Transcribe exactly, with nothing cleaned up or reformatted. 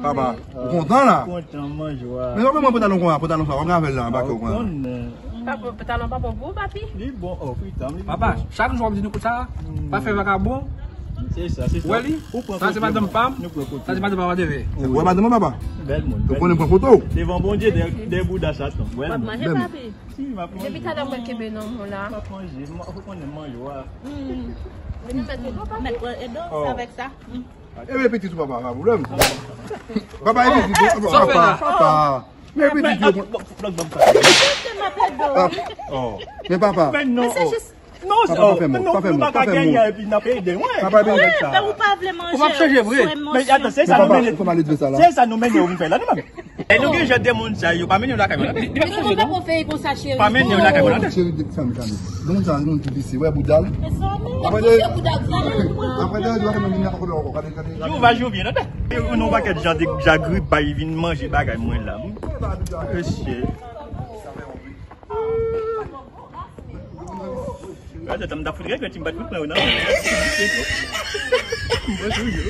Papa, ou kontan la? Kontan, manje, wa. Men ou konn mwen pantalon konsa, pantalon sa, w ap gade la, anba kè w konsa. Papa, pantalon pa bon pou ou, papi? Li bon, oh, fritan, li bon. Papa, chak jou w ap di nou konsa, pa fè vakabon. Se sa, se sa. Wè li? Sa se madanm pa m. Sa se madanm pa m, whatever. Ou wè madanm mwen, papa? Bèl moun. Ou konnen pran foto? Devan Bondye, dè, dè bouda Satan. Bèl moun. Depi talè mwen kenbe nan men w la. M ap manje, ou konnen manje, wa. Vini mèt ou do, papi. Mèt pran edo avèk sa. Ebe pitit ou papa, pa pwoblèm. Papa e pitit ou, papa, papa. Men pitit ou. Men papa. Men non. Papa pa fè mò, pa fè mò, pa fè mò. Papa e pitit. Ou pa vle manje. Ou p ap chanje vre. Men atann, se sa nou mennen. Se sa nou mennen ou vin fè la, nou menm. E nou gen jan de moun sa yo, pa mennen yo lakay mwen la. Li pa chanje non. Pa mennen yo lakay mwen la. Cheri, de fanmi, fanmi. Donk sa, nou ki visi, wè bouda l. Apre de, apre de, di w pa fè mwen vin nan kote ankò, gade, gade, gade. Jou va jou vyen, non? Ou nan pakèt jan de, jan grip bay vin manje bagay mwen la. Mesye. Gade, tann m ta fout regrèt, m pa t fout pran yo nan men. M pa sou yo.